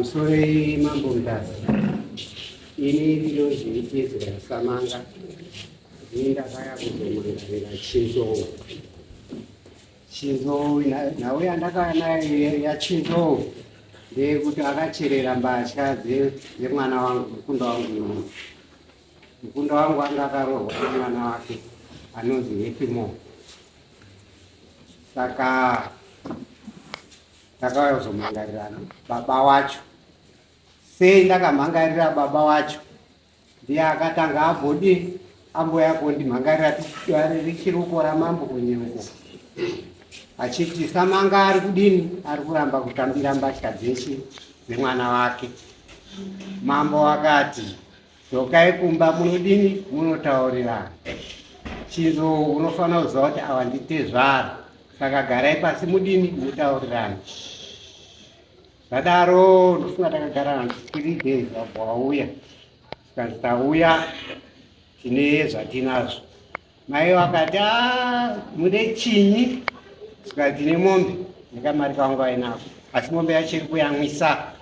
Pamusoroi Mambo Mutasa. Ini ndinonzi Israel Samanga. Ini ndakaya kuzomangarira Chinzou. Chinzou nhau yandakaya nayo yaChinzou ndeyekuti akacherera mbatya dzemwana wangu, mukunda wangu uyu. Mukunda wangu anga akaroorwa nemwana wake anonzi Happy More. Saka Ndakauya kuzomangarirana baba wacho. Sei ndakamhangarira baba wacho? Ndiye akatanga abodi ambouya kundimhangarira dare richiri uko ramambo kunyeuko achiti Samanga ari kudini ari kuramba kutambira mbatya dzechi dzemwana wake. Mambo akati dzokai kumba munodini munotaurirana. Chinzo unofanira kuziva kuti awa nditezvara Saka garai pasi mudini mutaurirane. Zvadaro ndofunga takagara 3 days wabva wauya. Tikanzi tauya tine zvatinazvo. Mai vakati ah, mune chinyi? Tikati tine mombe nekamari kavangu vainako asi mombe yacho iri kuyamwisa.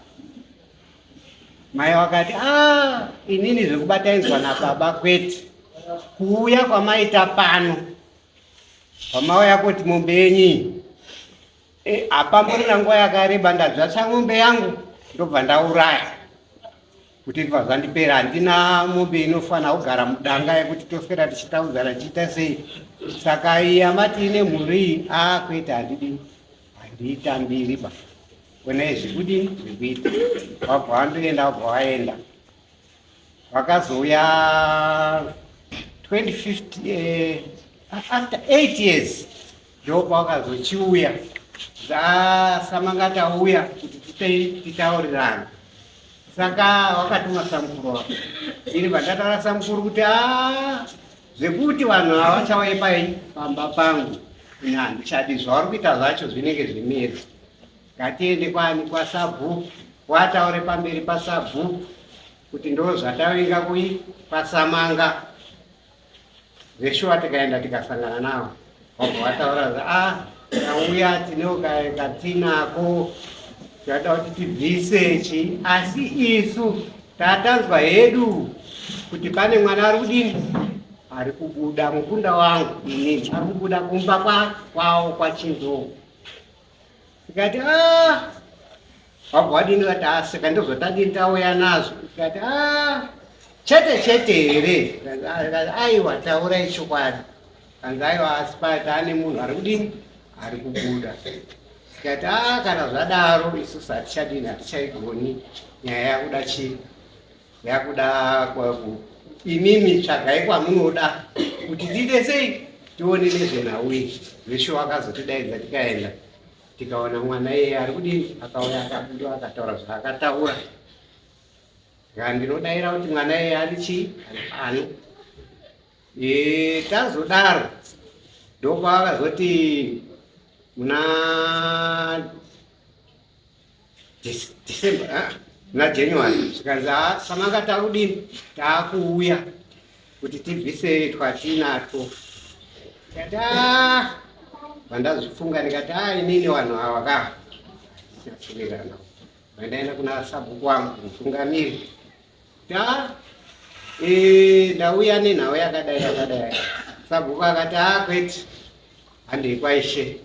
Mai vakati ah, inini zvekubataidzwa nababa kwete. Kuuya kwamaita pano Pamauya kuti mombe yenyu e, hapamborina nguva yakareba ndadzvatsa mombe yangu ndobva ndauraya kuti ndibva zvandipera handina mombe inofanira kugara mudanga yekuti toswera tichitaudzana tichiita sei saka iyi amati ine mhuri iyi a kwete handidi handiitambiri ba onai zvekudini zvekuita wabva wandoenda wabva waenda Vakazouya 2050 eh, after 8 years ndopavakazochiuya zasamanga tauya kuti titaurirane saka wakatuma samukuru wako ini vandataura samukuru kuti a zvekuti vanhu ava vachauye pai pamba pangu ini handichadi zvauri kuita zvacho zvinenge zvimiri Ngatiende kwani kwasabhuku wataure pamberi pasabhuku kuti ndo zvatavinga kui kwaSamanga. Zveshuwa tikaenda tikasangana navo wabva wataura kuti ah tauya tinewo katinako tinoda kuti tibvise chi asi isu tatanzwa hedu kuti pane mwana ari kudini ari kubuda mukunda wangu inini ari kubuda kumba kwawo kwachinzou Tikati ah wabva wadini vati ah saka ndozvatadini tauya nazvo tikati ah chete chete here aiwa taurai chokwadi kanzi aiwa asi taane munhu ari kudini ari kubuda tikati ah kana zvadaro isusu hatichadini hatichaigoni nyaya yakuda chii yakuda imimi tsvagai kwamunoda kuti tiite sei tione nezvenhau iyi zveshuwa akazotidaidza tikaenda tikaona mwana iyeye ari kudini akauya akabuda akataura zvaakataura saka ndinodaira kuti mwana iyeye ari chii ari pano e, tazodaro ndokwavakazoti muna December ah, muna January zvikanzi ah, samanga takudini taakuuya kuti tibvise twatinatwo ndikati ah, vandazvifunga ndikati ah, inini vanhu ava ka tichafurirana vandaenda kuna sabhuku wangu mutungamiri ta eh, ndauya nenhau yakadai yakadai sabhuku akati ah, kwete handei kwaishe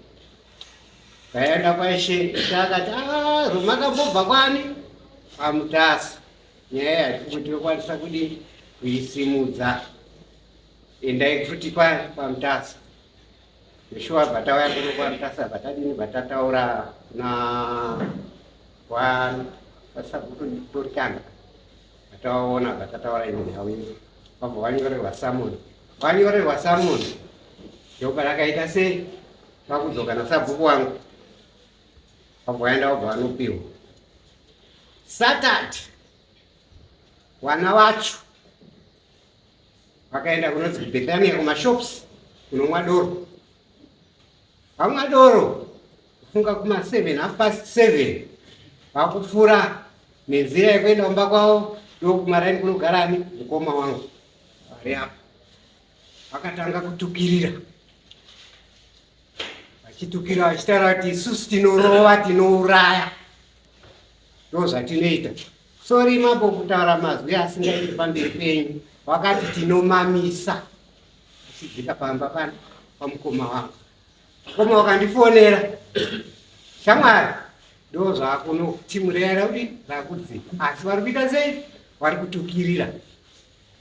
Kaenda kwaishe ishe akati ah, makambobva kwani paMutasa nyaya yatiri tinokwanisa kudii kuisimudza endai futi kwaMutasa Yeshua bva tauya kuno kwaMutasa bva tadini bva tataura kuna kwasabhuku Torikana bva taona bva tataura imwe nhau iyo vabva vanyorerwa samoni vanyorerwa samoni ndoparakaita sei Pakudzoka nasabhuku wangu wabva waenda wabva wanopiwa Saturday wana wacho vakaenda kunonzi kuBethania kumashops kunomwa doro vamwa doro kufunga kuma 7 half past 7 vakupfuura nenzira yekuenda kumba kwavo ndokumaraini kunogarani mukoma wangu vari apo vakatanga kutukirira vachitukira vachitaura kuti isusu tinorova tinouraya. Ndo zvatinoita. Sorry mambo kutaura mazwi asingaiti pamberi penyu. Wakati tinomamisa. Achidzika pamba pano pamukoma wangu. Mukoma wakandifonera. Shamwari ndo zvakuno timu riya rakuti rakudzika. Asi vari kuita sei? Vari kutukirira.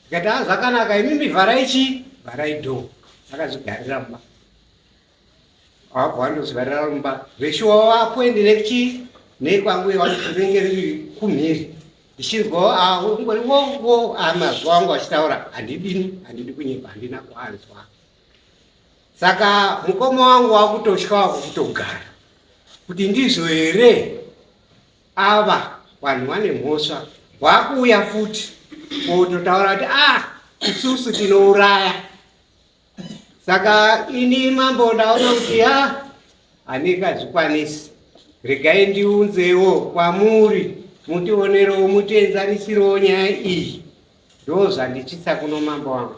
Ndikati ah zvakanaka imimi vharai chii? Vharai door. Akazvigarira mumba. Wabva wandozvivarira mumba. Zveshuwa wapoendi nekuchii? Nekwangu rinenge riri kumhiri. Ndichinzwa ah ungori wo wo ah mazwi angu achitaura handidini handidi kunyepa handina kuanzwa. Saka mukoma wangu wakutotya wakutogara kuti ndizvo here ava vanhu vane mhosva wakuuya futi kutotaura kuti ah isusu tinouraya. Saka ini mambo ndaona kuti ah handingazvikwanisi, regai ndiunzewo kwamuri mutionerewo mutienzanisirewo nyaya iyi, ndozvanditsvitsa kuno mambo wangu.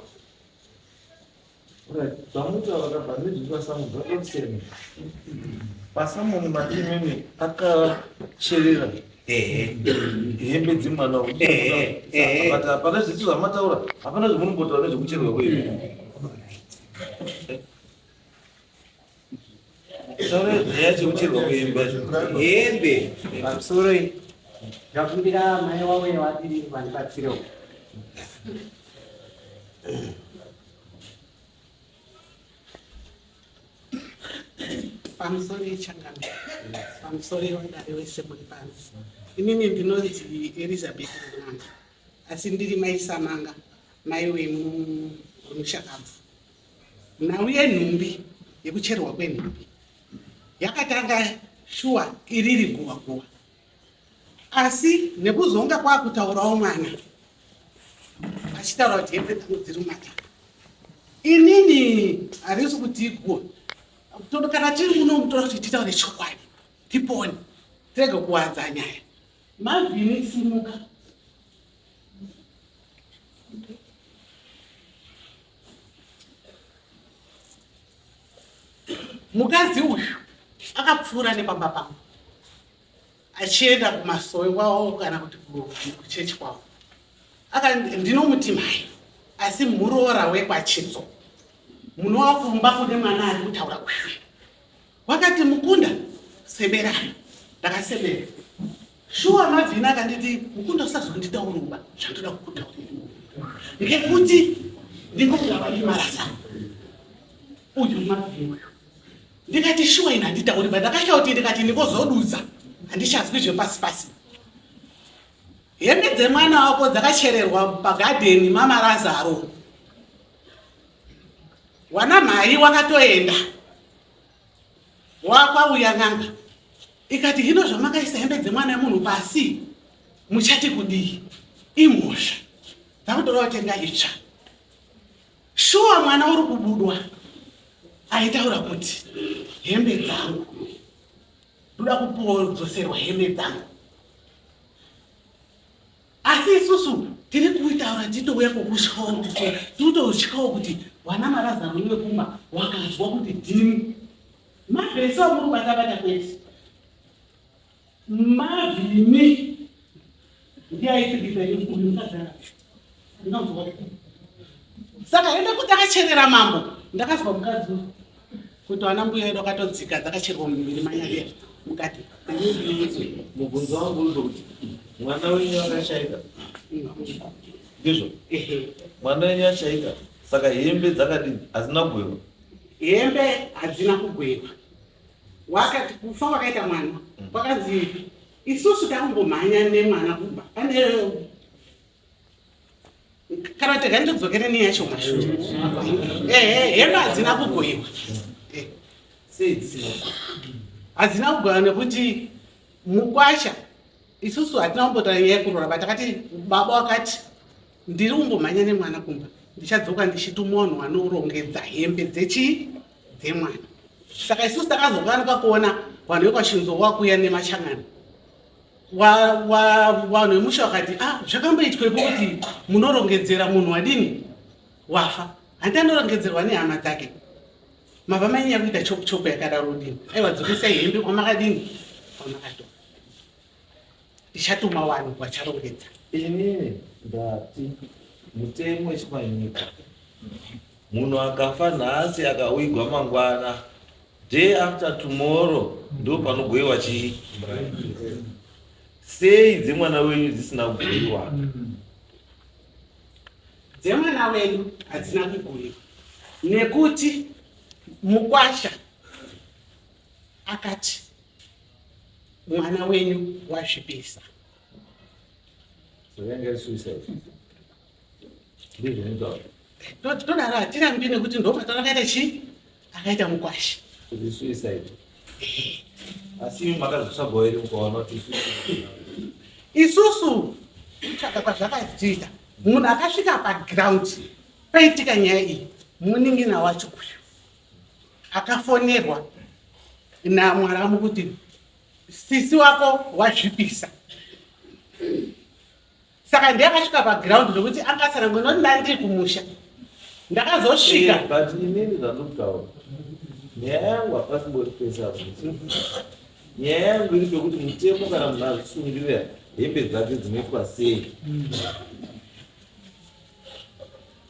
Zvamutaura kabva nezvepasamu zvakasiyana. Pasamoni mati imimi akacherera hembe dzemwana uyu. But hapana zvese zvamataura, hapana zvamunombotaura nezvekuchererwa kwehembe. Taura nyaya chekuchererwa kwehembe yacho. Hembe pamusoro iyi ndakumbira mai wauye wadii vandibatsirewo. Pamusoro yechangamire, pamusoro yevadare wese muri pano. Inini ndinonzi Elizabeth Runanga, asi ndiri mai Samanga, mai wemushakabvu. Nhau yenhumbi, yekucherwa kwenhumbi, yakatanga shuwa iriri guwa guwa, asi nekuzonga kwakutaurawo mwana achitaura kuti hembe dzangu dziri mumataka. Inini harisi kuti iguwa, todo kana tiri muno mutora kuti titaure chokwadi tipone, tirege kuwanza nyaya. Mavhini simuka. Mukadzi uyu akapfuura nepamba pangu achienda kumasowe kwavo kana kuti kuchechi kwavo. Ndinomuti mai, asi muroora wekwaChitso munova kumba kune mwana ari kutaura uyu. Wakati mukunda seberana, ndakasebera. Shuwa Mavhina akanditi mukunda usazonditauruma zvandoda kukutaurira ngekuti ndingokurava ndimarasa uyu Mavhina uyu. Ndikati shuwa ini handitauri ba, ndakatya kuti ndikati ndingozodudza handichazwi zvepasi pasi. Hembe dzemwana wako dzakachererwa pagadheni mama Razaro. Wana mhai wakatoenda wakwauya n'anga ikati hino zvamakaisa hembe dzemwana yemunhu pasi muchati kudii? Imhosva dzakutora kutenga itsva. Shuwa mwana uri kubudwa aitaura kuti hembe dzangu ndoda kupodzoserwa hembe dzangu, asi isusu tiri kuitaura titouya kukushawo kuti titotyawo kuti wana marazano wekumba wakazwa kuti dhini mabhesi wamuri kubata-bata kwete Mavhini ndiye aipikisa uyu mukadzi ndinonzwa. Saka hende kuti akacherera mambo, ndakazwa mukadzi uyu kuti vana mbuya vedu vakatodzika dzakacherwa mumiviri manyariya mukati. Mubvunzo wangu uri kuti mwana wenyu akashaika, ndizvo? Mwana wenyu ashaika, saka hembe dzakadini? Hadzina kugweva? Hembe hadzina kugweva. Wakati kufa kwakaita mwana kwakanzi isusu takumbomhanya nemwana kumba pane kana tega ndodzokere neyacho mashure. Ehe, hembe hadzina kugoiwa. Sei dzisina? Hadzina kugoiwa nekuti mukwasha isusu hatina kumbotaura nyaya yekuroora, but takati baba wakati ndiri kumbomhanya nemwana kumba, ndichadzoka ndichituma vanhu vanorongedza hembe dzechii dzemwana. Saka isusu takazokanuka kuona vanhu vekwashinzo wakuya nemachangana. Vanhu vemusha vakati ah, zvakamboitwepo kuti munorongedzera munhu wadini wafa, hanti anorongedzerwa nehama dzake. Mava mainyanya kuita choku choku yakadaro dini? Aiwa, dzokesai hembe kwamakadini kwamakatora. Tichatuma vanhu vacharongedza. Inini ndati mutemo wechimanyika, munhu akafa nhasi akawigwa mangwana, day after tomorrow ndo panogoiwa chii? Sei dzemwana wenyu dzisina kugoiwa? Dzemwana wedu hadzina kugoiwa nekuti mukwasha akati mwana wenyu wazvipisa. Todaro hatirambi nekuti ndopatarakaita chii akaita mukwasha. Asi imi makazvitsvagawo here mukaona kuti isusu kutsvaga kwazvakatiita munhu akasvika paground paitika nyaya iyi munin'ina wacho uyu akafonerwa namwaramu kuti sisi wako wazvipisa. Saka ndiye akasvika paground nokuti akasara ngonoti ndandiri kumusha ndakazosvika. But inini zvandokutaura, nyaya yangu hapasimbori pese apo. Nyaya yangu iri pekuti mutemo, kana munhu azvisungirira, hembe dzake dzinoitwa sei?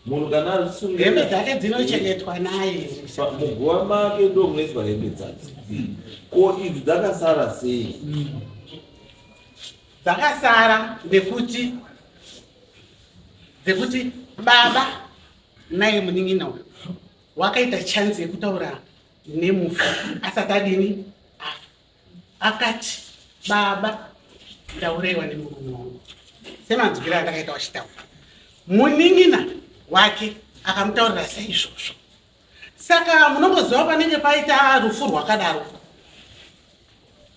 Munhu kana azvisungirira, hembe dzake dzinochengetwa naye. Muguva make ndo munoiswa hembe dzake. Ko idzi dzakasara sei? Dzakasara nekuti dzekuti baba naye munin'ina uyu wakaita chance yekutaura nemufi asati adini afa. Akati, baba, ndaurayiwa nemurume wangu, semanzwiro andakaita wachitaura. Munin'ina wake akamutaurira saizvozvo. Saka munongoziva panenge paita rufu rwakadaro,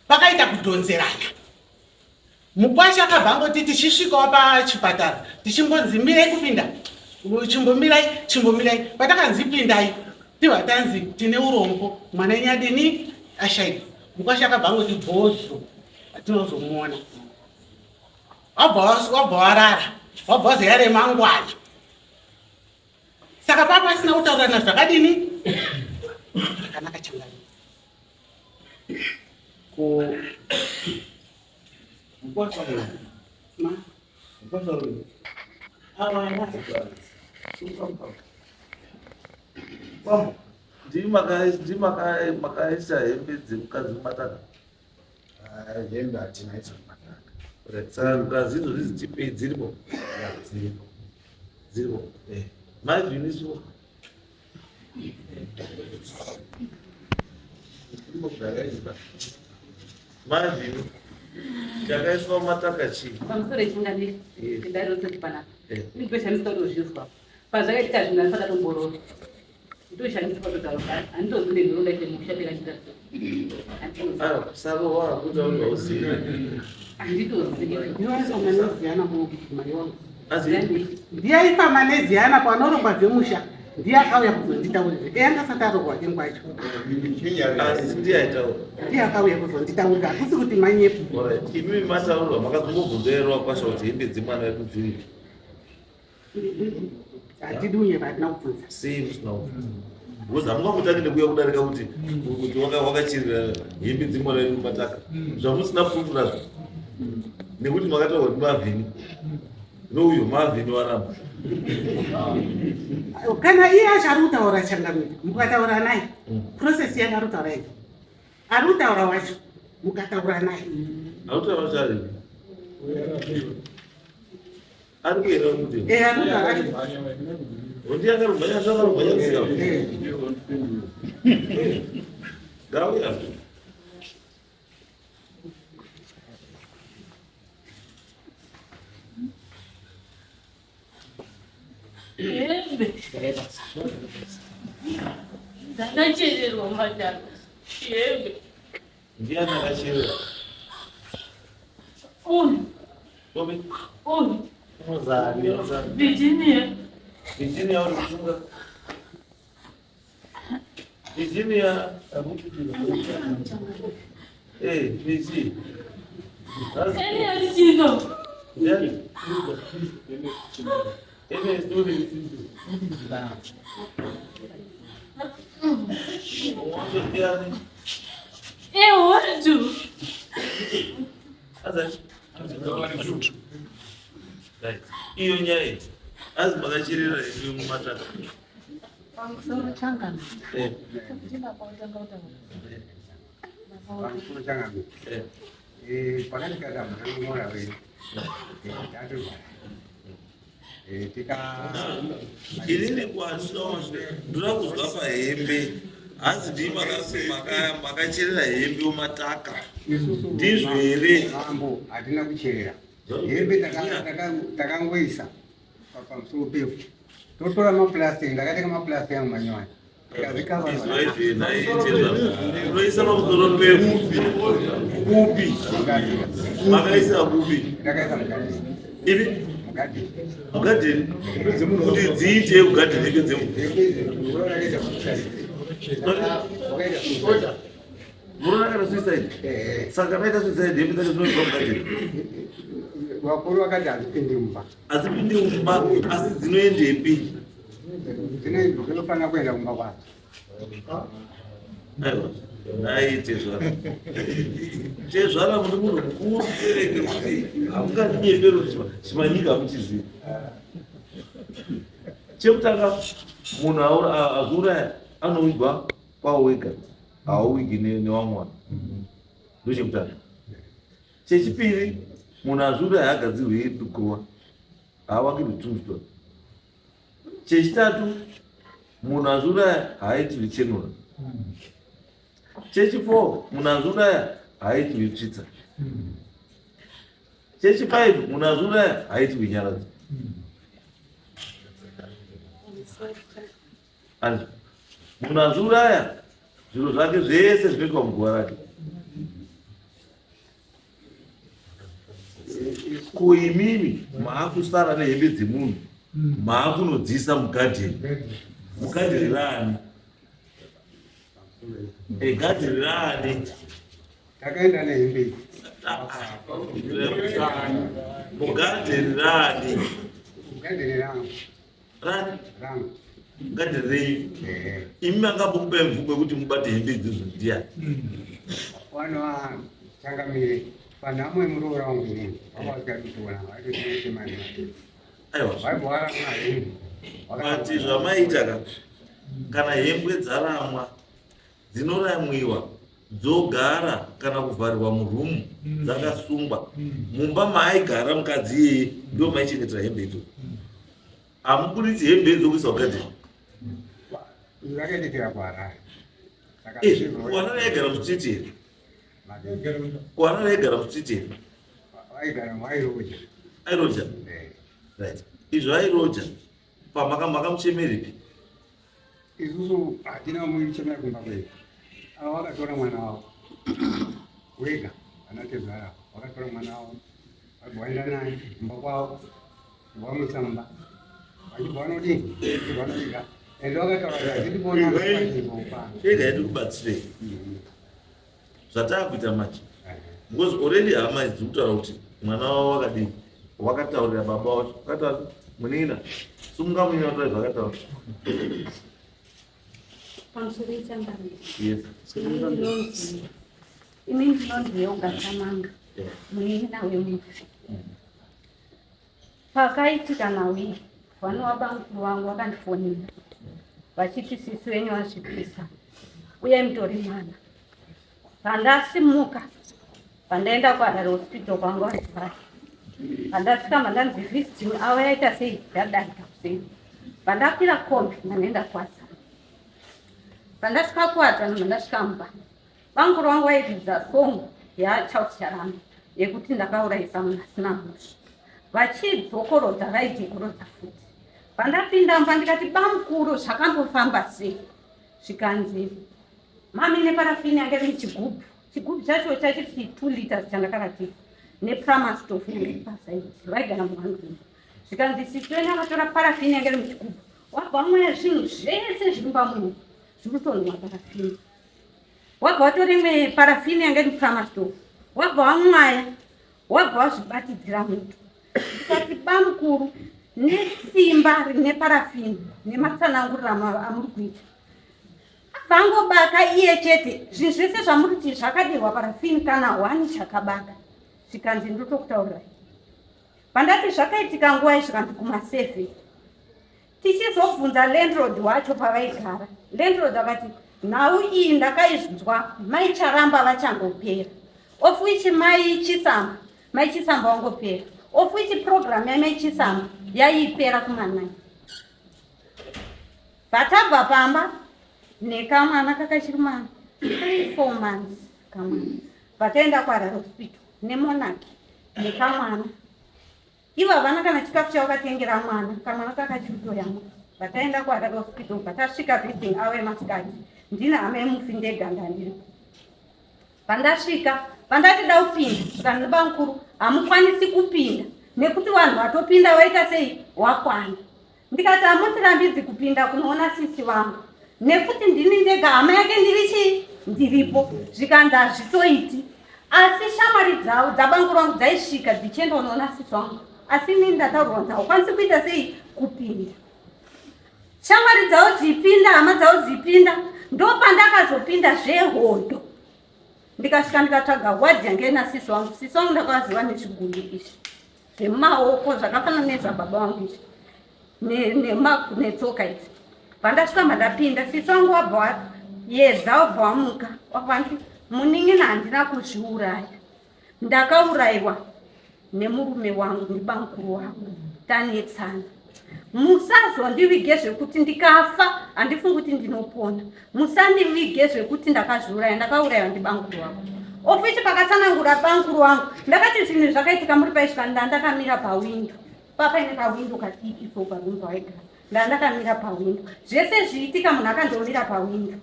pakaita kudhonzerana. Mukwasha akabva angoti tichisvikawo pachipatara tichimbonzi mirai kupinda, chimbomirai, chimbomirai. Patakanzi pindai, tibva tanzi tine urombo, mwana wenyu adini ashaika. Mukwasha akabva angoti bhozo, atinozomuona. Wabva warara, wabva wazoya remangwana. Saka papa pasina kutaurirana zvakadini zvakanaka changani. Ko mukwasha uyu? Ma? Mukwasha uyu? Awa. Ndimi makaisa hembe dzemukadzi mumataka? Hembe hatina idzo mumataka. Saka mukadzi idzo dzichipei dziripo? Dziripo. Dziripo. Maivhiniswa. Mavhini chakaiswa mumataka chii? Pamusoro echingamiri ndarototi panapa nditoshandiswa kutozvizwa pazvakaitika zvinhu asi akatomborora nditoshandiswa kutotaura handitozi nenhoroondo yacho yemusha ndakachita Sarowa kuita kuti hauzivi. Handitozivi. Ndiwaiswa mumai wangu. Azi Ndiyaifamba neziyana panorongwa zvemusha, ndiye akauya kuzonditaurira. Eya, ndasati arongwa kengwacho. Asi ndiye aitaura. Ndiye akauya kuzonditaurira, hakusi kuti manyepo. Alright, imimi mataurwa makazombobvunza here wakwasha kuti hembe dzemwana wedu dziripi? Hatidi unyepa, hatina kubvunza. Sei musina kubvunza? Because hamungangotangi nekuuya kudarika kuti wakachirira hembe dzemwana wedu mumataka zvamusina proof nazvo, nekuti makataura kuti mavhini nouyo mavhini waramba. Kana iye acho ari kutaura changamire, mukataura naye, process yake ari kutaura ega, ari kutaura wacho mukataura naye. Hautaura kuti aripi, ari kuenda kuti Eh, ari kutaura ndiye akarumhanya, sakarumhanya kusika ngauya. Hembe dzakachererwa mataka, hembe. Ndiani akacherera? Uyu. Obi. Uyu. Virginia. Virginia uri kusunga Virginia. Eh, Virgi. Elias Chino. Ndiani? Ene story. Wacho ndiani? Ewandu. Azachi. Right. Iyo nyaya iyi azi makacherera imi mumataka. Pamusoro changana. Eh. Pamusoro changana. Eh. Eh, pakati katambo wedu. Tatorwara. Eh, tika Inini ndoda kuzwa pahembe hanzi ndii makacherera hembe mumataka. Isusu Ndizvo here? Mambo, hatina kucherera. Hembe takangoisa pamusoro pevhu. Totora maplastic, ndakatenga maplastic angu manyowani. Tikazvikava. Unoisa pamusoro pevhu kupi? Makaisa kupi? Ndakaisa mugadheni. Ipi? Mugadheni. Mugadheni? Kuti dziite mugadheni hembe dzemunhu. Hembe idzi, muroora akaita suicide. Wakaita suicide. Muroora akaita suicide? Eh. Saka akaita suicide hembe dzake dzinobva mugadheni? Vakuru vakati hadzipindi mumba. Hadzipindi mumba, asi dzinoendepi? Dzinofanira kuenda kumba kwadzo. Aiwa, nhai tezvara. Tezvara muri munhu mukuru kereke kuti hamungandinyeperi kuti chimanyika hamuchizivi. Chekutanga, munhu azviuraya anovigwa kwawo wega, haawigi nevamwe vanhu. Ndochekutanga. Chechipiri, munhu azviuraya haagadzirwi guva, haavakirwi tombstone. Chechitatu, munhu azviuraya haaitirwi chenura. Chechi4, munhu azviuraya haaitirwi tsvitsa. Chechi5, munhu azviuraya haaitirwi nyaradzo. Andizvo, munhu azviuraya zviro zvake zvese zvinoitwa muguva rake. Ko imimi maakusara nehembe dzemunhu, maakunodziisa mugadheni. Mugadheni raani? Gadheni raani? Takaenda nehembe idzi. Mugadheni raani? Mugadheni rangu. Rani? Rangu. Mugadheni renyu. Ehe. Imi mangambokupai mvumo yekuti mubate hembe idzodzo ndiani? Vano changamire panhamo yemuroora wangu inini vanga vasikadi kutoona vaitotemani. Aiwa. Vaibva varamwa hembe. But zvamaita ka, kana hembwe dzaramwa dzinoramwiwa dzogara kana kuvharirwa murumu dzakasungwa. Mumba maaigara mukadzi iyeye ndo maichengetera hembe idzodzo. Hamuburitsi hembe idzo kuisa kugadheni. Zvakaitikira kuHarare. Saka Kuharare aigara mustreet here? Kuharare aigara mustreet here? Vaigara vairoja. Airoja? Eh. Right. Izvo airoja makamuchemerepi? Isusu hatina kumuchemera kumba kwedu. Ava vakatora mwana wavo wega, vana tezvara vakatora mwana wavo vabva vaenda naye kumba kwavo, vamuisa mumba, vachibva vanodii, vachibva vanoviga. Ende vakataura kuti hatidi kuona pano. Ega yedu kubatsirei zvataakuita manje, because already hama idzi kutaura kuti mwana wavo wakadii, wakataurira baba wacho, wakataura munin'ina sumuka munin'ina kutaura zvakataura. Pamusoro ichangamire. Yes. Ini ndinonzi Yoga Chamanga, munin'ina wemufi. Pakaitika nhau iyi, vanova bamukuru vangu vakandifonera vachiti sisi venyu vazvipisa, uyai mutori mwana. Pandasimuka pandaenda kuHarare Hospital kwangu vachivai, pandasvika mandanzi visiting avo yaita sei yadarika kuseni. Pandakwira kombi mandaenda kuWadzana, pandasvika kuWadzana mandasvika mumba, bamukuru vangu vairidza song yaCharles Charamba yekuti ndakaurayisa munhu asina mhosva, vachidzokorodza vaidzokorodza futi. Pandapinda mumba ndikati, bamukuru, zvakambofamba sei? Zvikanzi mami neparafini yange iri muchigubhu, chigubhu chacho chachiti 2 liters chandakaratidza, neprimus stove yange iri pasaidi, vaigara muone room. Zvikanzi sisi wenyu akatora parafini yange iri muchigubhu, wabva wamwaya zvinhu zvese zviri mumba muno, zviri kutonhuwa parafini. Wabva watora imwe parafini yange iri muprimus stove, wabva wamwaya, wabva wazvibatidzira moto. Ndikati, bamukuru, nesimba rine parafini nematsananguriro amuri kuita, abva angobaka iye chete. Zvinhu zvese zvamuri kuti zvakadirwa parafini, kana hwani chakabaka. Zvikanzi ndotokutaurirai. Pandati zvakaitika nguva zvikanzi kuma7. Tichizobvunza landlord wacho pavaigara, landlord akati nhau iyi ndakaizwa mai Charamba vachangopera, of which mai Chisamba, mai Chisamba wangopera, of which program yamai Chisamba yaiipera kuma9. Vatabva pamba nekamwana kakachiri ma 3 4 months kamwana, vataenda kuHarare Hospital nemonaki nekamwana. Ivo havana kana chikafu chavakatengera mwana, kamwana kakachiri kutoyamwa. Vataenda kuHarare Hospital, vatasvika visiting hour yemasikati. Ndine hama yemufi ndega ndandiripo. Pandasvika, pandati da kupinda, zvikanzi bamukuru, hamukwanisi kupinda nekuti vanhu vatopinda vaita sei, wakwana. Ndikati hamutirambidzi kupinda kunoona sisi vangu nekuti ndini ndega hama yake ndiri chii, ndiripo. Zvikanzi hazvitoiti. Asi shamwari dzavo dzabangu rangu dzaisvika dzichienda kunoona sisi vangu, asi inini ndataurwa kunzi haukwanisi kuita sei, kupinda. Shamwari dzavo dzipinda, hama dzavo dzipinda, ndopandakazopinda zvehondo. Ndikasvika ndikatsvaga wadhi yange ina sisi wangu. Sisi wangu ndakavaziva nezvigundu izvi zvemaoko zvakafanana nezvababa vangu izvi netsoka idzi. Pandasvika mandapinda, sisi wangu wabva wayedza, wabva wamuka, wabva nditi, munin'ina, handina kuzviuraya, ndakaurayiwa nemurume wangu, ndibamukuru wangu, tanetsana. Musazondivige zvekuti ndikafa handifungi kuti ndinopona. Musandivige zvekuti ndakazviuraya, ndakaurayiwa ndibamukuru wangu. Of which pakatsanangura bamukuru wangu, ndakati zvinhu zvakaitika muri paisvika ndandakamira pawindo, papaine kawindo kadiki so parumu pawaigara, ndandakamira pawindo. Zvese zviitika munhu akandomira pawindo.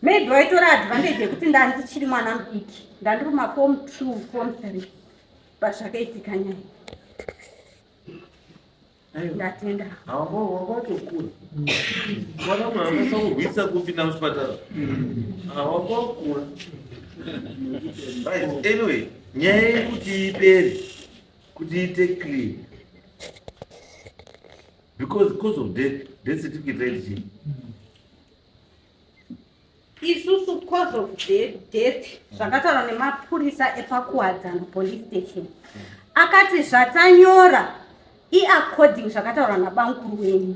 Maybe waitora advantage yekuti ndandichiri mwana mudiki, ndandiri maform 2, form 3 pazvakaitika nyaya. Ndatenda. Wanga watokura wana munhu anokwanisa kurwisa kupinda muchipatara, wanga wakura. Right, anyway, nyaya yekuti ipere, kuti iite clear, because cause of death, death certificate raiti chii? Isusu cause of death zvakataurwa nemapurisa epaKuwadzana Police Station, akati zvatanyora iaccording zvakataurwa nabamukuru wenyu,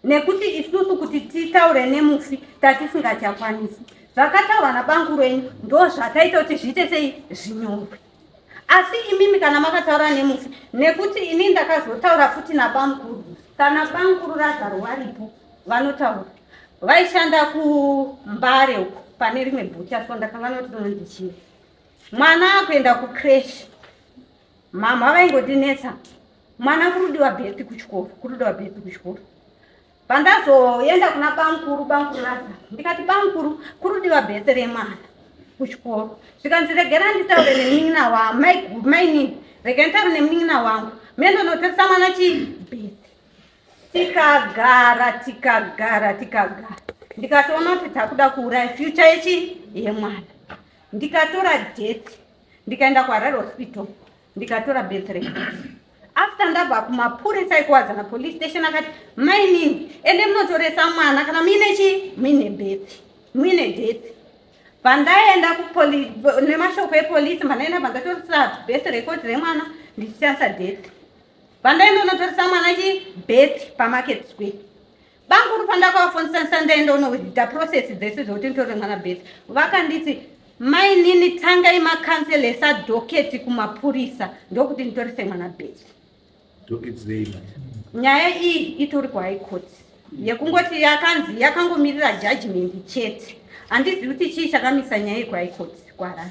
nekuti isusu kuti titaure nemufi tatisingachakwanisi. Zvakataurwa nabamukuru wenyu ndo zvataita kuti zviite sei, zvinyorwe. Asi imimi kana makataura nemufi, nekuti ini ndakazotaura futi nabamukuru, kana bamukuru Razaro varipo vanotaura, vaishanda kuMbare uko pane rimwe bhucha, so ndakanganwa kuti rinonzi chii. Mwana akuenda kucreche, mama vaingotinetsa, mwana kurudiwa birth kuchikoro, kurudiwa birth kuchikoro. Pandazoenda kuna bamukuru, bamukuru Razaro, ndikati, bamukuru, kurudiwa birth remwana kuchikoro. Zvikanzi, regera nditaure nemunin'ina wamainini, rega nditaure nemunin'ina wangu, mendonotoresa mwana chii, birth. Tikagara, tikagara, tikagara, ndikatoona kuti takuda kuuraya future yechi yemwana. Ndikatora death, ndikaenda kuHarare Hospital, ndikatora birth record. After ndabva kumapurisa ekuWadzana Police Station, akati, mainini, ende munotoresa mwana kana muine chi, muine birth, muine death. Pandaenda nemashoko epolisi, pandaenda pandatoresa birth record remwana ndichishandisa death. Pandaenda unotoresa mwana chi birth paMarket Square, bamukuru pandakavafonisisa, ndaenda unoita process dzese dzekuti nditore mwana birth, vakanditi, mainini, tangai makanselesa docket kumapurisa ndokuti nditorese mwana birth. Docket rei manje? Nyaya iyi itori kuHigh Court, yekungoti yakanzi yakangomirira judgment chete. Handizivi kuti chii chakamisa nyaya iyi kuHigh Court kuHarare,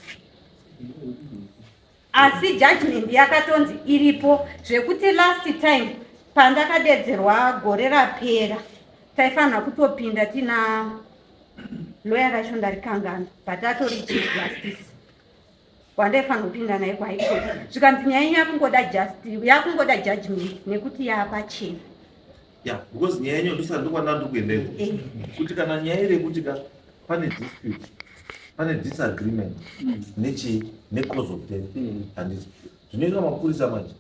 asi judgment yakatonzi iripo, zvekuti last time pandakadedzerwa gore rapera taifanira kutopinda tina loya racho, ndarikangana, but atori Chief Justice wandaifanira kupinda naye kuHigh Court. Zvikanzi nyaya yenyu yakungoda justice, yakungoda judgment nekuti yaapachena. Ya, because nyaya yenyu ndosaka ndokwana ndikuendeko kuti kana nyaya iri yekuti ka pane dispute, pane disagreement nechii, necause of death, handiti zvinoitwa mapurisa manje,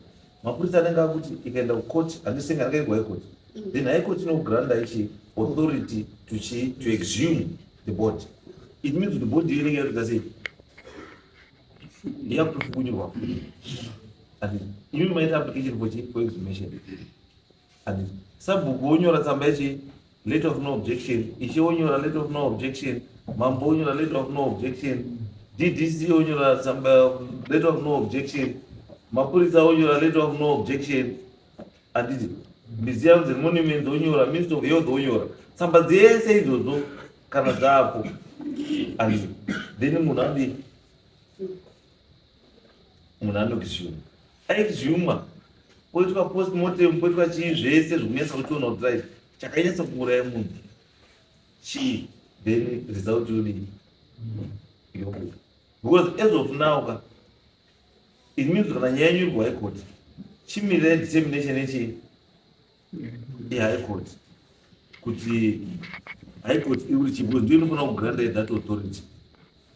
mapurisa anenge akuti ikaenda kucourt, handisenge anenge kuHigh Court, then High Court inogranda ichi authority to chi, to exhume the body. It means kuti body inenge yatoita sei. Yakutofukunyurwa futi. Handiti imi maita application for chii? For exhumation. Handiti sabhuku wonyora tsamba yechi letter of no objection, ishe wonyora letter of no objection, mambo wonyora letter of no objection, DDC wonyora tsamba letter of no objection, mapurisa wonyora letter of no objection. Handiti museums and monuments wonyora, Minister of Health wonyora, tsamba dzese idzodzo kana dzapo, handiti then munhu adii? Munhu anoexhuma, aexhuma, poitwa postmortem, poitwa chii, zvese zvekunyatsa kuchiona kuti right, chakanyatsa kuuraya munhu chii, then result yodii? Yobuda. Because as of now ka, it means kana nyaya yenyu iri kuHigh Court, chimirai determination yechii? YeHigh Court, kuti High Court iri kuti chii, because ndiyo inofanira kugranta that authority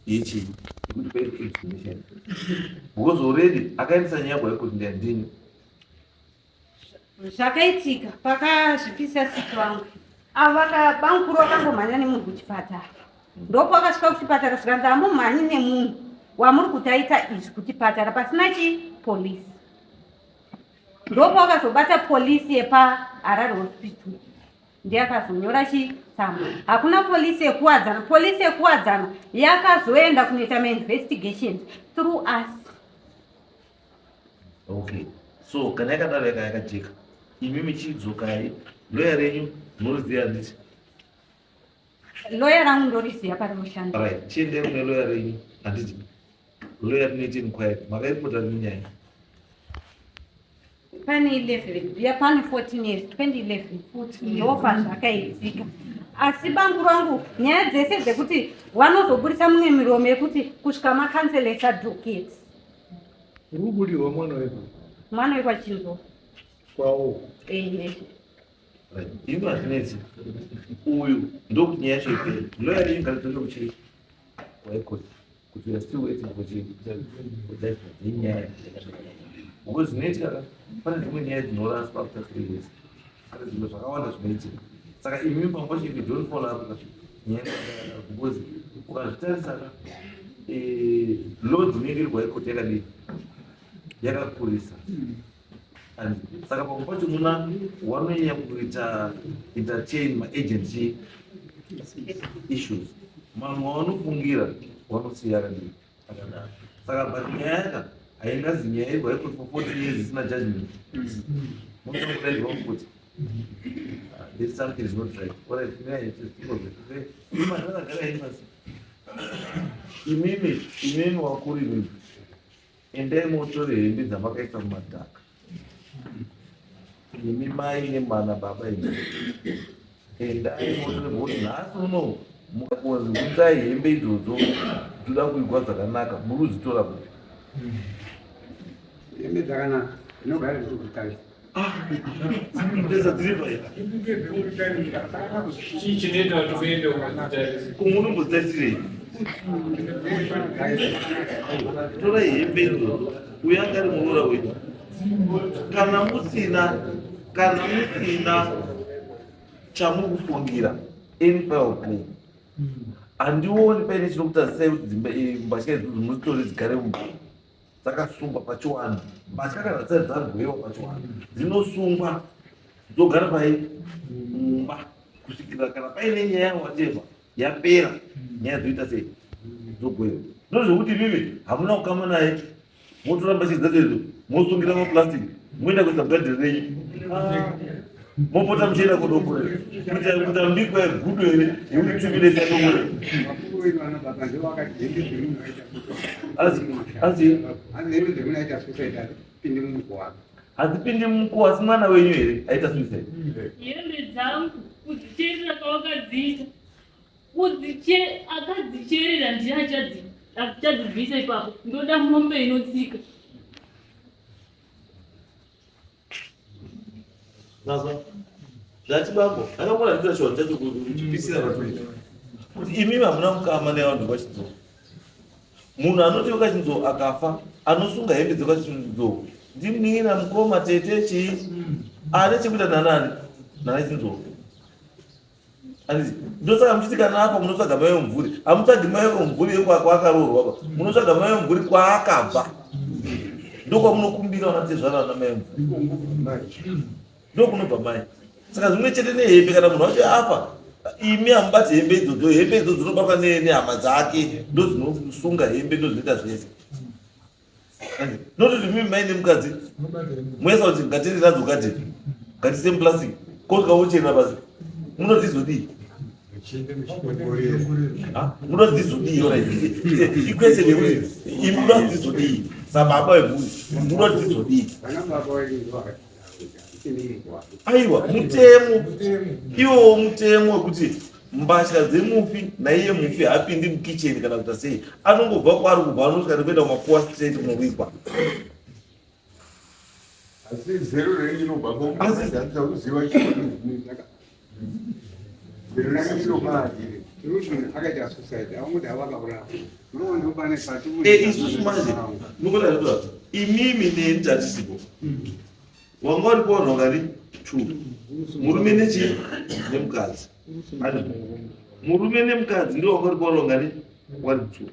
yechii? Yekuti paitwe exhumation, because already akaendesa nyaya kuHigh Court ndiyandini. Zvakaitika pakazvipisa sisi vangu ava, bamukuru vakangomhanya nemunhu kuchipatara. Ndopakasvika kuchipatara, zvikanzi hamumhanyi nemunhu wamuri kuti aita izvi kuchipatara pasina chipolisi. Ndopakazobata polisi yepaHarare Hospital, ndiye akazonyora chitsamba. Hakuna polisi yekuWadzana. Polisi yekuWadzana yakazoenda kunoita mainvestigations through us. Okay, so kana yakadaro yaka yakajeka, imi michidzokai, loya renyu munoriziva, handiti? Loya rangu ndoriziva parinoshanda. Right, chiendai kune loya renyu, handiti? Loya rinoita inquiry. Makairipota rini nyaya? Pane 11 ya, pane 14 years, 2011 ndo pazvakaitika. Asi bangu rangu, nyaya dzese dzekuti vanozoburisa mumwe miromo yekuti kusvika makanselesa docket. Uri kubudirwa mwana wepa? Mwana wekwaChinzo. Kwawo? Ehe. Right, imi hazvinetsi, uyu ndokuti nyaya yacho ipere. Loya renyu ngaridzoke kuchii? KuHigh Court, kuti we are still waiting for chii? For judgment yenyaya. Because zvinoitika ka, pane dzimwe nyaya dzinoraswa after 3 years, pane zvimwe zvakawanda zvinoitika. Saka imimi pamwe pacho, if you don't follow up ka, nyaya yakadaro, because ukazvitarisa ka, load inenge iri kuHigh Court yakadii? Yakakurisa. And saka pamwe pacho muna wanonyanya kuita entertain maagent issues, mamwe wanofungira wanosiya akadii? Akadaro. Saka but nyaya yaka haingazi nyaya iri kuHigh Court for 40 years isina judgment. Munoda kudaidzwa kuti there's something is not right. Alright, nyaya imadhara imasi, imimi, imimi wakuru, imimi endai motore hembe dzamakaisa mumadhaka, imi mai nemwana baba, imi endai motore, kuti nhasi uno mukakonzi unzai hembe idzodzo dzoda kuigwa dzakanaka, muri kudzitora kupi? Hembe dzakanaka dzinogara dziri kutarisa. Pesa dziri pai? Chii chinoita kuti uende unodzitarisa? Kumunombodzitarisirei? Torai hembe idzodzo, uyo anga ari muroora wenyu. Kana musina chamuri kufungira, any foul play, handioni paine chinokutadzisai kuti dzimba mbatya idzodzo muzitore dzigare mumba dzakasungwa pachiwano. Mbatya kana dzisati dzagwewa pachiwano, dzinosungwa dzogara pai? Mumba, kusvikira kana paine nyaya watema yapera, nyaya dzoita sei? Dzogwewa. Ndozvekuti imimi hamuna kukama naye, motora mbatya dzacho idzo, mosungira maplastic, moenda kuisa mugadheni renyu, mopota muchienda kodokore kuita mbiko yegudo here yekuti tumire sadokore? Vakuru vedu vana baba ndivo vakati hembe dzemunhu aita Asi hanzi hembe dzemunhu aita suicide hadzipindi mumuko wake. Hadzipindi mumuko, asi mwana wenyu here aita suicide? Hembe dzangu kudzicherera kwawakadziita, akadzicherera ndiye achadzibvisa ipapo. Ndoda mombe inotsika. Nazwa zvachibambo akangona ndita chivanhu chacho kuchipisira vatoi kuti imimi hamuna mukama nevanhu vekwaChinzou. Munhu anoti wekwaChinzou akafa, anosunga hembe dzekwaChinzou ndimina mukoma, tete, chii, ane chekuita nanani nana Chinzou. Anditi ndosaka muchiti kana afa munotsvaga mai vemumvuri. Hamutsvagi mai vemumvuri yekwaakaroorwa ba. Munotsvaga mai vemumvuri kwaakabva. Ndokwamunokumbira vana tezvara vana mai vemumvuri. Ndokunobva mai. Saka zvimwe chete nehembe kana munhu wacho afa imi hamubati hembe idzodzo hembe idzodzo dzinobatwa nehama dzake ndodzinosunga hembe ndozvinoita zvese. Nototi mimi mai nemukadzi moisa kuti ngatiri nadzo gate ngatise muplastic kosvika wocherera pasi munodzizodii munodzizodii ikweseni yekuti imi munodzizodii sababa vemhuri munodzizodii aiwa mutemo iwowo mutemo wekuti mbatya dzemufi naiye mufi haapindi mukicheni kana kuita sei anongobva kwaari kubva anosvika nekuenda kumakuwa straight kunovigwa asi zero renyu rinobva kuziva eh, isusu manje nokuda zvatoa imimi neni tatisipo wanga uri kuvanhu vakati two murume nechii nemukadzi murume nemukadzi ndo wanga uri kuvanhu vakati wari two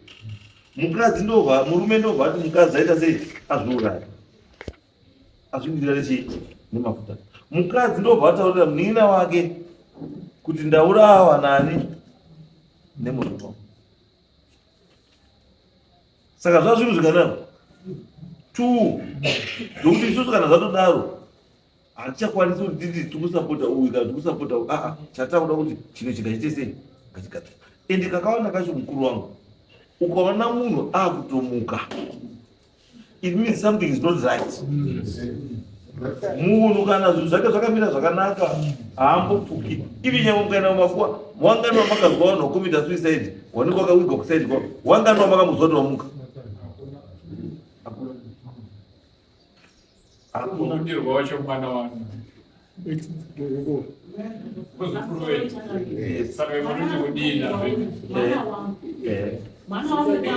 mukadzi ndobva murume ndobva ati mukadzi aita sei azviuraya azvibikira nechii nemafuta mukadzi ndobva ataurira munin'ina wake kuti ndaurawa nani nemurume wangu saka zva zvinhu zvikanaka two zvokuti isusu kana zvatodaro hatichakwanisi kuti titi tikusapota uyu kana tikusapota uyu aa chatakuda kuti chinhu chikaite sei ngachigadzira ende kakawanda kacho mukuru wangu ukaona munhu akutomuka it means something is not right munhu kana zvinhu zvake zvakamira zvakanaka haambopfuki ivi nyangwe mukaenda mumakuwa wangani wamakazwa vanhu wakomita suicide wanenge wakawigwa kusaidi kwavo wangani wamakambozwa kuti wamuka Kubudirwa wacho mwana wangu. Muzukuru wenyu. Saka munoti kudii nazvo? Mwana wangu. Mwana wangu uri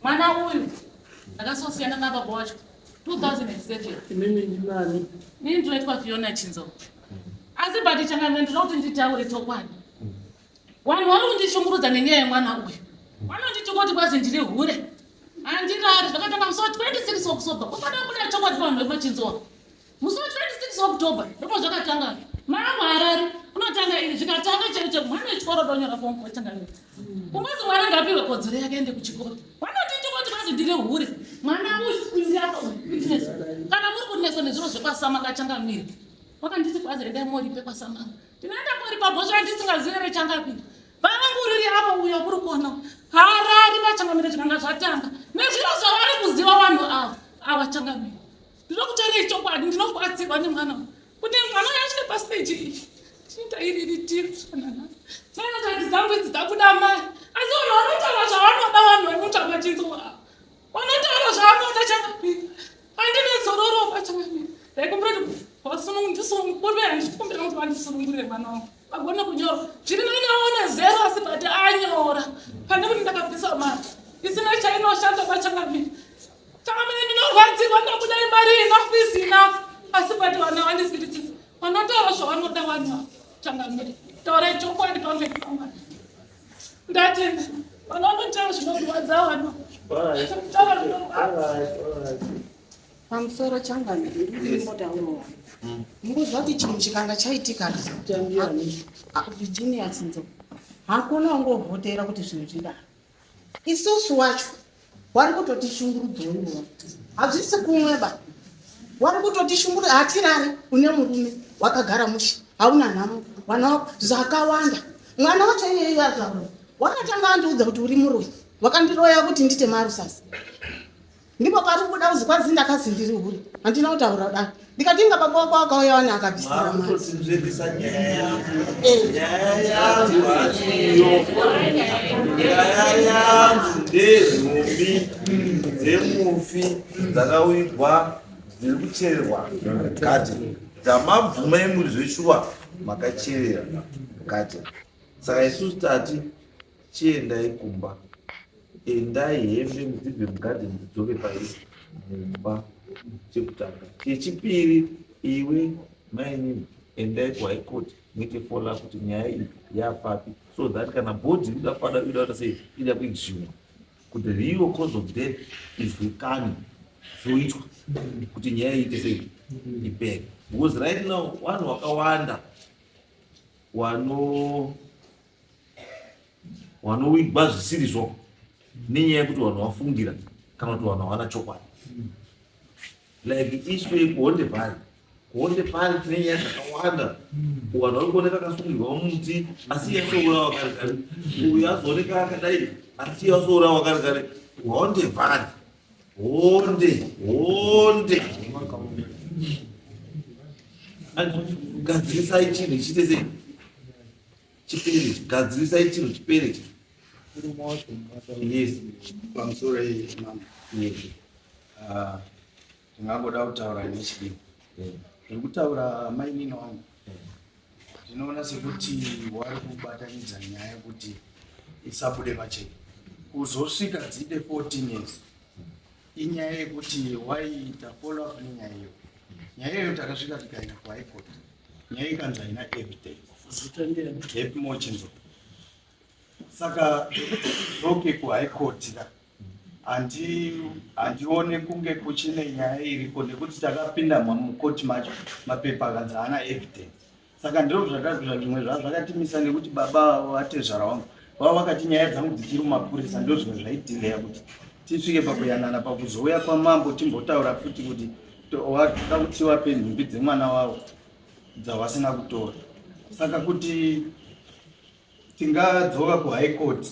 Mwana uyu ndakasosiyana nababa wacho 2007. Imimi ndinani? Ini ndinoitwa Fiona Chinzo. Asi but changamire ndinoda kuti nditaure chokwadi. Vanhu vari kundishungurudza nenyaya yemwana uyu. Vanonditi kuti kwazi ndiri hure. Handirari zvakatanga musi wa 26 October. Usada kubuda chokwadi pavanhu vemachinzowa. Musi wa 26 October ndipo zvakatanga. Mangu harari unotanga iri zvikatanga chero chero mwana wechikoro donyora form four changamire. Kungozi mwana ngapiwe kodzero yake ende kuchikoro. Vanonditi kuti kwazi ndiri hure. Mwana uyu uyu yako uyu. Kana muri kuneswa nezviro zvekwasamanga changamire. Vakanditi kwazi endai moripe kwasamanga. Ndinoenda koripa bhosvo yandisingazive rechangapi. Vangu riri apo uyo kuri kuona. Harari vachangamire zvikanga zvatanga. Nezviro zvavari kuziva vanhu ava ava changamire. Ndinokutaurira chokwadi ndinobatsirwa nemwana uyu. Kuti mwana uyu asvike pastage iyi. Chinoita iri ritiri kusvika Tsana dzangu idzi dzabuda mai. Asi vanhu vanotaura zvavanoda vanhu vanoita machinzo ava. Vanotaura zvavanoda changamire. Handina zororo pachangamire. Ndaikumbira kuti vasunungure handikumbira kuti vandisunungurire mwana wangu. Vagone kunyora. Zviri nani aone zero asi but anyora. Pane kuti ndakabvisa mari. Isina chainoshanda pachangamire. Changamire ndinorwadzirwa ndabuda imari enough is enough. Asi but vana vandisirisisa. Vanotaura zvavanoda vanhu ava. Changamire. Taurai chokwadi pamberi pamwari. Ndatenda. Vanhu vanotaura zvinorwadza vanhu. Taura zvinorwadza. Pamusoro changamire ndimbotaurawo. Mungoziva kuti chinhu chikanga chaitika Virginia Tsinzo. Hakuna ungovhotera kuti zvinhu zvidaro. Isusu wacho wari kutotishungurudza uyu. Hazvisi kumwe ba. Wari kutotishungurudza hatirari une murume wakagara mushe hauna nhamo vana wako zvakawanda. Mwana wacho iyeyu azvarwa wakatanga andiudza kuti uri muroyi wakandiroya kuti ndite marusasi. Ndipo pari kubuda kuzi kwanzi ndakazi ndiri hure. Handina kutaura kudaro. Ndikati inga baba wako akauya wani akabvisira mari. Makutotinzvengesa nyaya yangu. Nyaya yangu hasiyo. Nyaya yangu ndenhumbi dzemufi dzakawigwa dziri kuchererwa mukati. Dzamabvuma imuri zveshuwa makacherera mukati. Saka isusu tati chiendai kumba. Endai hembe mudzibve mugarden dzidzoke pai mumba chekutanga. Chechipiri iwe mainini Endai kuHigh Court muite follow up kuti nyaya iyi yapapi so that kana body inoda pada inoda kuita sei ida kuexhumwa kuti real cause of death izikanwe zvoitwa kuti nyaya iite sei ipere because right now vanhu vakawanda wano wanowigwa zvisirizvo nenyaya yekuti vanhu vafungira kana kuti vanhu havana chokwadi like issue yekuhonde valley kuhonde valley tine nyaya dzakawanda vanhu vari kuoneka akasungirwa mumuti asi iye asourawa kare kare uyu azooneka akadai asi iye asourawa kare kare honde valley honde honde gadzirisai chinhu chiite sei chipere gadzirisai chinhu chipere yes pamusoro iyi mama yes ah, ndingangoda kutaura nechidini zviri kutaura mainini wangu ndinoona sekuti wari kubatanidza nyaya yekuti isabude pachena kuzosvika dzide 14 years inyaya yekuti waiita follow up nenyaya iyo nyaya iyoyo takasvika tikaenda kuhigh court nyaya ikanzi haina evidence happy mochinzo saka zvekuti tidzoke kuhigh court ka handione kunge kuchine nyaya iriko nekuti takapinda mukoti macho mapepa akanzi haana evidence saka ndiro zvimwe zvaa zvakatimisa nekuti baba vatezvara wangu vava vakati nyaya dzangu dzichiri mumapurisa ndo zvimwe zvaidhileya kuti tisvike pakuyanana pakuzouya kwamambo timbotaura futi kuti wada kuti tivape nhumbi dzemwana wavo dzavasina kutora saka kuti tingadzoka kuhigh court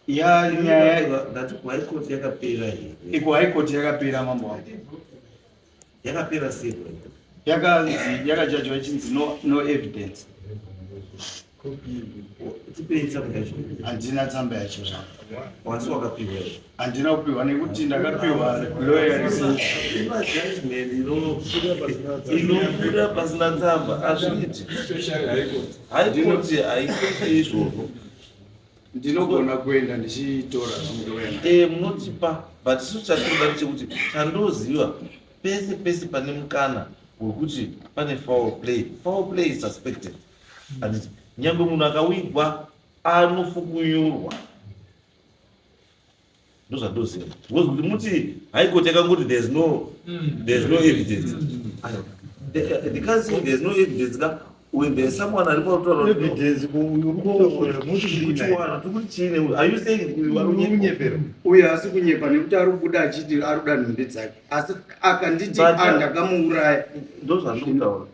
ya nyaya ndati kuhigh court yakapera here ikuhigh court yakapera mambo wangu yakapera sei yakanzi yakajajwa ichinzi no, no evidence tipei tsamba yacho handina tsamba yacho wasi wakapiwa here handina kupiwa nekuti ndakapiwa lawyer judgment inobuda pasina tsamba hazviiti high court haikuiti izvozvo ndinogona kuenda ndichitora zvangu Eh, munotipa but isu chatinoda ndechekuti chandoziva pese pese pane mukana wekuti pane foul play foul play is suspected handiti nyange munhu akawigwa anofukunyurwa ndozvandoziva because kuti muti high court yakangoti there's no there's no evidence Aiwa. They can't say there's no evidence ka when there's someone ari pautaura Evidence uyu uri kutaura muti kuchiwana tikuti chiine are you saying uyu ari kunyepa uyu asi kunyepa nekuti ari kubuda achiti ari kuda nhumbi dzake asi akanditi But- ah ndakamuuraya ndozvandiri kutaura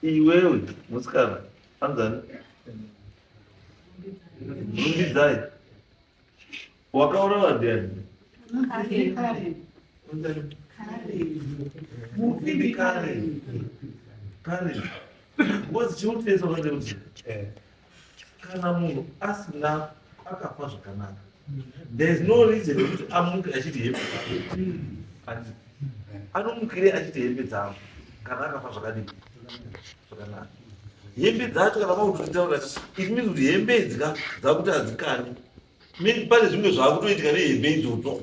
iwewe musikana anzani rumbidzai wakaurawa ndiani mufindi kare kare because chinotinetsa kande kuti kana munhu asina akafa zvakanaka there is no reason yekuti amuke achiti hembe dzangu Handiti? anomukire achiti hembe dzangu kana akafa zvakadii zvakanaka hembe dzacho kana makutotaura it means kuti hembe idzi ka dzakuti hadzikani pane zvimwe zvaakutoitika nehembe idzodzo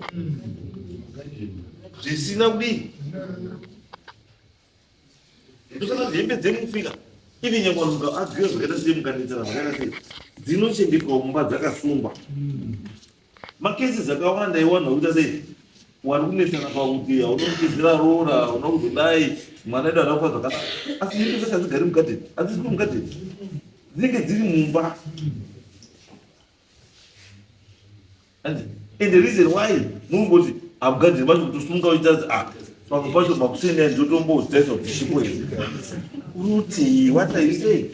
zvisina kudii ndosaka kuti hembe dzemufika ivi nyangwe vanhu adziva zvakaita sei mukanetsana zvakaita sei dzinochengetwa mumba dzakasungwa makesi akawanda iwanhu akuita sei wari kunetsana pakuti hauna kupedzera roora hauna kuzodai mwana edu haana kufa zvakanaka asi hembe dzacho hadzigari mugadheni hadzisi mugadheni dzinenge dziri mumba and the reason why mumboti hamugadheni macho kutosunga uchitanzi ah pamwe pacho makuseni ndotombodzidzaisa kuti chipo here uri what are you saying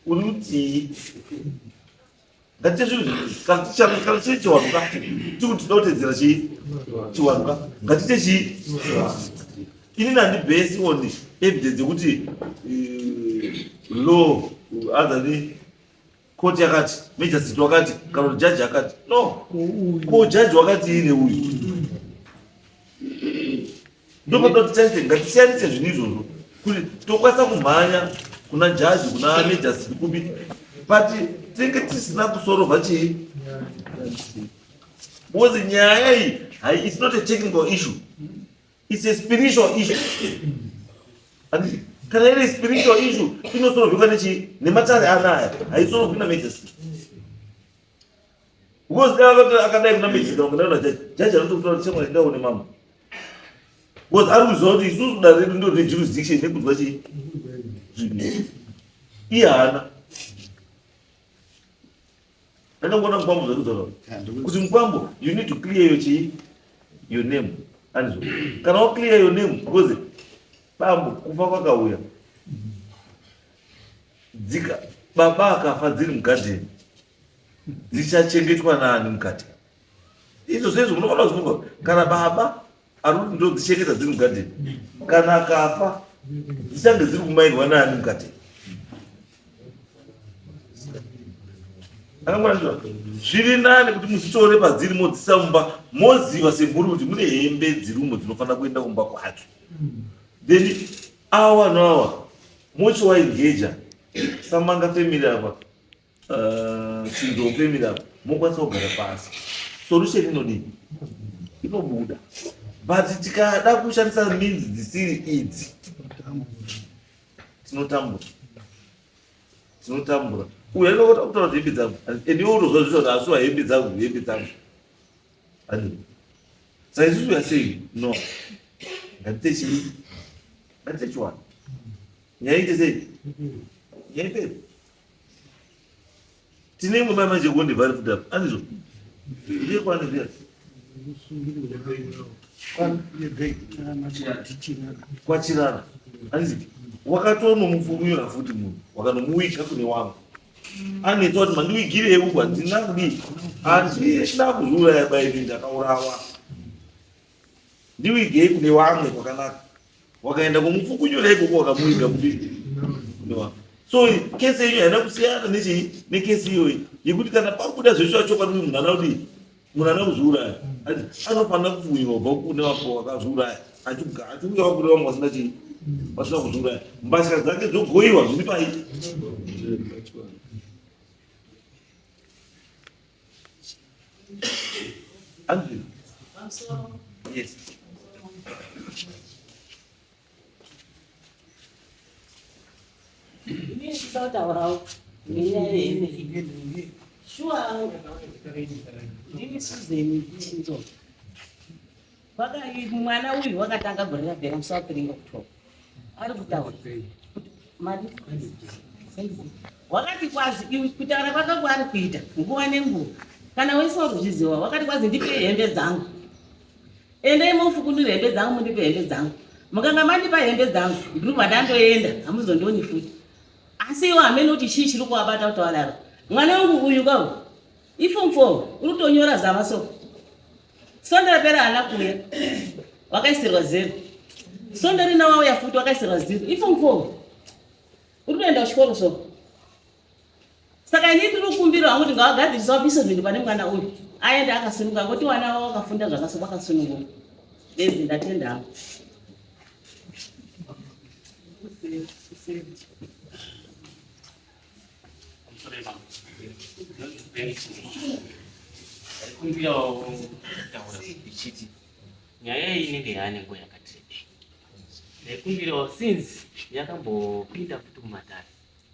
uri kutii ngatiite zvinhu kana chiri chiwanhu ka tikuti tinoda kutedzera chii chiwanhu ka ngatiite chii inini handibhesi on evidence yekuti law other than court yakati magistrate wakati kana kuti jaji akati no ko jaji wakati ine uyu ndopanoda kuti taise ngatisiyanise zvinhu izvozvo kuti tokwanisa kumhanya kuna jaji kuna magistrate kupi but tinenge tisina kusorovha chii because nyaya iyi it's not a technical issue. It's a spiritual issue. And kana iri spiritual issue inosorovhikwa nechi nematare anaya haisorovhwi namajesty. Because dai akati akadai kuna majesty kana kuna jaji, jaji anotokutora kuti shamwari ndaone mama. Because ari kuziva kuti isusu dare redu ndo rine jurisdiction nekunzwa chii zvinhu. Iye haana. Ndakangoona mukwambo zvekudzoka kuti mukwambo you need to clear your chii your name andizvo kana wa clear your name because bambo kufa kwakauya dzika baba akafa dziri mugadheni dzichachengetwa naani mukati izvo zvezvo munofanira kuzifunga kana baba ari kuti ndodzichengeta dziri mugadheni kana akafa dzichange dziri kumairwa naani mukati akangwanizwa zviri nani kuti muzvitore padziri modzisa mumba moziva semhuri kuti mune hembe dziri umo dzinofanira kuenda kumba kwacho then awa noawa mochiwaengeja samanga family apa Chinzou family apa mokwanisa kugara pasi solution inodii inobuda but tikada kushandisa means dzisiri idzi tinotambura tinotambura uyu anokota kutaura kuti hembe dzangu and iwe unozwa zvicho kuti asuwa hembe dzangu hembe dzangu ani saka isusu we are saying no ngatite chii ngatite chiwani nyaya ite sei nyaya ipere tine imwe mai manje kuonde vari futi apa andizvo ndiye kwani zviya kwachirara andizi wakatonomufunyura futi munhu wakanomuwiga kune wangu anetsa kuti mandiwigirei uku handina kudii handina kuzviuraya baini ndakaurawa ndiwigei kune wamwe kwakanaka wakaenda kumufukunyura ikoko wakamuiga kudii kune wamwe so kesi yenyu haina kusiyana nechii nekesi iyoyi yekuti kana pakuda zveshuwa chokwadi kuti munhu ana kudii munhu ana kuzviuraya anofanira kufukunyurwa kubva kune vako wakazviuraya achiuyawo kune vamwe vasina chii vasina kuzviuraya mbatya dzake dzogoiwa zviri pai Andrew. Yes. Inini ndinotaurawo nenyaya yehembe. Shuwa ndini Susan Chinzo. Mwana uyu wakatanga gore rapera musi wa 3 October. Ari kutaura kuti mari wakati kwazi iwe kutaura kwake kwaari kuita nguva nenguva kana wese uri kuzviziva wakati kwazi ndipe hembe dzangu endai mofukunura hembe dzangu mundipe hembe dzangu mukanga mandipa hembe dzangu ndiri kubva ndandoenda hamuzondioni futi asi iwo hamene kuti chii chiri kuvabata kuti wadaro mwana wangu uyu kawo ifom four uri kutonyora zama so Sondo rapera haana kuuya. Wakaisirwa zero. Sondo rina wauya futi wakaisirwa zero. Ifom four. Uri kuenda kuchikoro so. Saka ini ndiri kukumbira hangu kuti ngavagadzirisa vabise zvinhu pane mwana uyu. Aende akasununguka ngokuti wana wavo wakafunda zvakasununguka. Bezi ndatenda hangu. Ndaikumbirawo kutaura ndichiti nyaya iyi inenge yaane nguva yakati rebei. Ndaikumbirawo since yakambopinda futi kumatare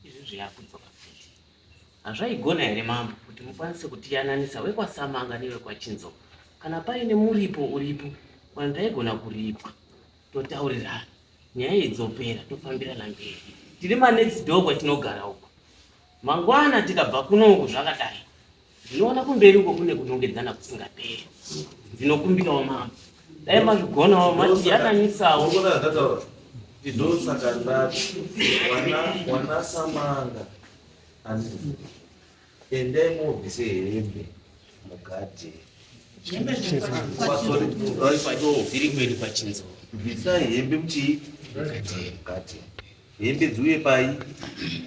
izvizvi yakudzoka futi. Hazvaigona here mambo kuti mukwanise kutiyananisa wekwaSamanga newekwachinzo kana paine muripo uripo vanhu taigona kuripwa totaurirana nyaya iyi dzopera tofambirana mberi tiri manext door kwatinogara uko mangwana tikabva kuno uku zvakadai ndinoona kumberi uko kune kunongedzana kusingaperi ndinokumbirawo mama dai mazvigonawo matiyananisawo ndosaka ndati wanasamanga anditi Endai mobvise hembe mugadheni. Dziri kwedu kwachinzo. Bvisai hembe muchii? Mugadheni. Hembe dziuye pai?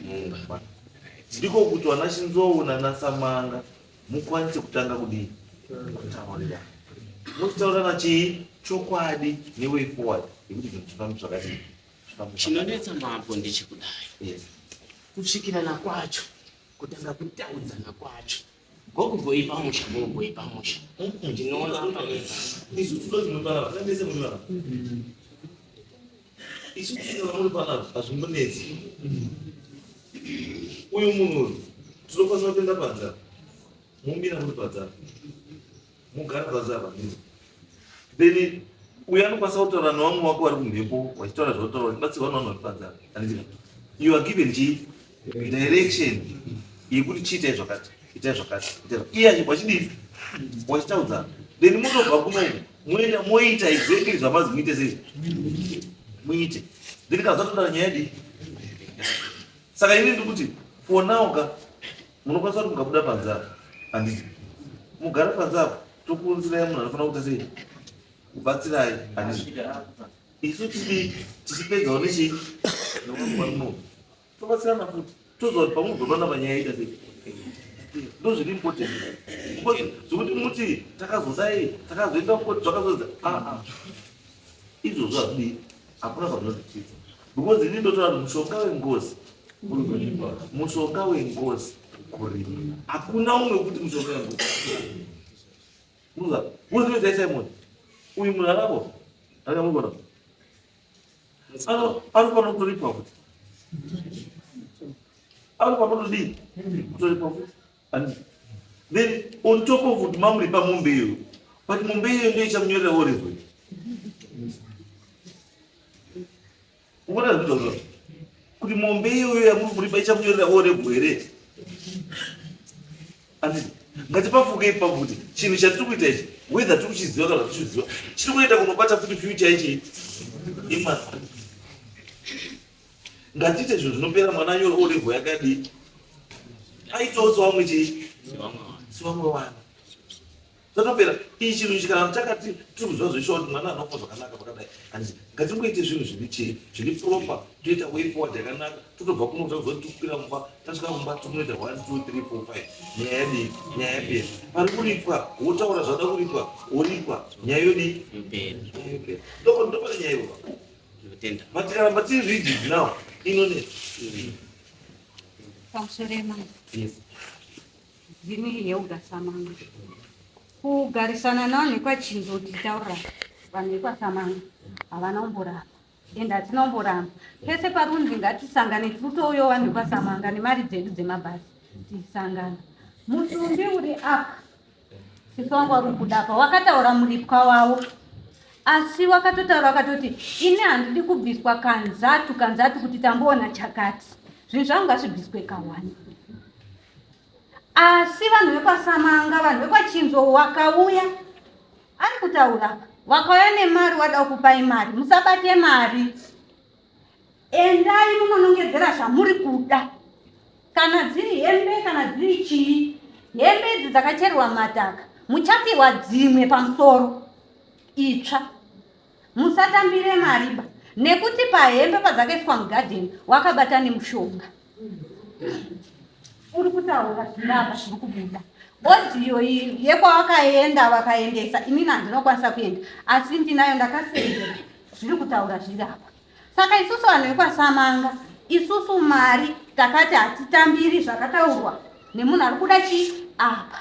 Mumba. Ndiko kuti wana Chinzou nana Samanga mukwanise kutanga kudii? Kutaurirana. Mochitaurirana chii? Chokwadi neway forward yekuti zvinhu zvifambe zvakadii? Chinonetsa mambo ndechekudai. Yes. Kusvikirana kwacho kutanga kutaudzana kwacho. Gogogoi pamusha, gogogoi pamusha. Ndinoona pane Isu tinoda muri panapa, tandese muri panapa. Isu tinoda muri panapa, hazvimbonetsi. Uyu munhu uyu tinokwanisa kuenda panze apa. Mumira muri panze apa. Mugara panze apa ndizvo. Then uyu anokwanisa kutaura nevamwe wako vari kumhepo vachitaura zvavataura vachibatsirwa nevanhu vari panze apa. Handiti? You are given chii? Direction yekuti chiitai zvakati, itai zvakati, itai zvakati. Iye achibva achidii? Wachitaudzana. Then motobva kuno moenda moita exactly zvamazi muite sei? Muite. Then kana zvatodaro nyaya yadii? Saka ini ndiri kuti for now ka munokwanisa kuti mukabuda panze apa handiti mugara panze apa tokuunzirai munhu anofanira kuita sei kubatsirai handiti isu tidi tichipedzawo nechii newamuno tobatsirana futi toziva kuti pamwe ubva panapa nyaya ita sei ndo zviri important because zvekuti muti takazodai takazoenda kukoti zvakazodza aa izvozvo hazvidii hakuna pazvinotitiza because ini ndotaura kuti mushonga wengozi mushonga wengozi kurima hakuna umwe wekuti mushonga wengozi unoza unoziva Simon uyu munhu aravo akamugona anofanira kutoripwa futi anofanira kutodii kutoripwa futi then on top of kuti mamuripa mombe iyoyo but mombe iyoyo ndiyo ichamunyorera orevo ukuona zvinotaura kuti mombe iyoyo yamuri kuripa ichamunyorera orevo here anditi ngatipafunge ipapo kuti chinhu chatiri kuita ichi whether tiri kuchiziva kana tichiziva chiri kuenda kunobata futi future ichi imwana ngatiite zvinhu zvinopera mwana anyore olevo yakadii aitawo sewamwe chii sewamwe wana zvatopera iyi chinhu ichi kana takati tiri kuziva zveshuwa kuti mwana anofa zvakanaka pakadai handiti ngatingoite zvinhu zviri chii zviri proper toita way forward yakanaka totobva kuno tazoti tikukwira mumba tasvika kumba tikunoita 1 2 3 4 5 nyaya yadii nyaya yapera pari kuripwa wotaura zvada kuripwa woripwa nyaya yodii yopera ndopane nyaya iyoba but tikaramba tiri rigid now inonetsa. Pamusoro yemambo. Yes. Ndini Hilda Samanga. Kugarisana navanhu vekwaChinzo tichitaura vanhu vekwaSamanga havana kumboramba ende hatina kumboramba pese parunzi ngatisangane tiri kutouyawo vanhu vekwaSamanga nemari dzedu dzemabhazi tisangana mutumbi uri apa sisi wangu wari kubuda apa wakataura muripwa wavo asi wakatotaura wakatoti ini handidi kubviswa kanzatu kanzatu kuti tamboona chakati zvinhu zvangu ngazvibviswe kawani asi vanhu vekwasamanga vanhu vekwachinzo wakauya ari kutaura wakauya nemari wada kukupai mari musabate mari endai munonongedzera zvamuri kuda kana dziri hembe kana dziri chii hembe idzi dzakacherwa mataka muchapiwa dzimwe pamusoro itsva musatambire mariba nekuti pahembe padzakaiswa mugadheni wakabata nemushonga uri kutaura zvinapa zviri kubuda odiyo yekwawakaenda vakaendesa inini handinokwanisa kuenda asi ndinayo ndakasendera zviri kutaura zviri apa saka isusu vanhu vekwasamanga isusu mari takati hatitambiri zvakataurwa nemunhu ari kuda chii apa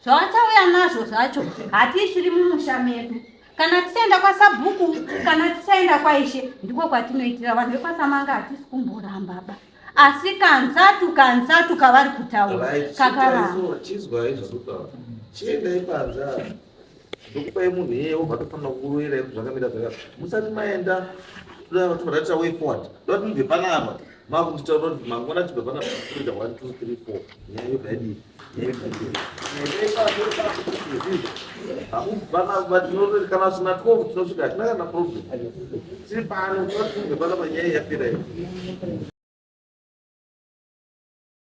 zvavachauya nazvo zvacho hatiisiri mumusha medu kana tichaenda kwasabhuku kana tichaenda kwaishe ndiko kwatinoitira vanhu vekwasamanga hatisi kumboramba ba asi kanzatu kanzatu kavari kutaura kakaramba chizwai zvakutaura chiendai panze apa ndokupai munhu iyeye wobva tofanira kuroyerai kuti zvakamira zvakati musati maenda toda kuti madaita way forward toda kuti mubve panapa makunditaura kuti mangwana tibve panapa toita 1 2 3 4 nyaya yobva yadii Kana sina 12 tinosvika hatina kana problem tiri pano toda kuti mubve panapa nyaya yapera iyi.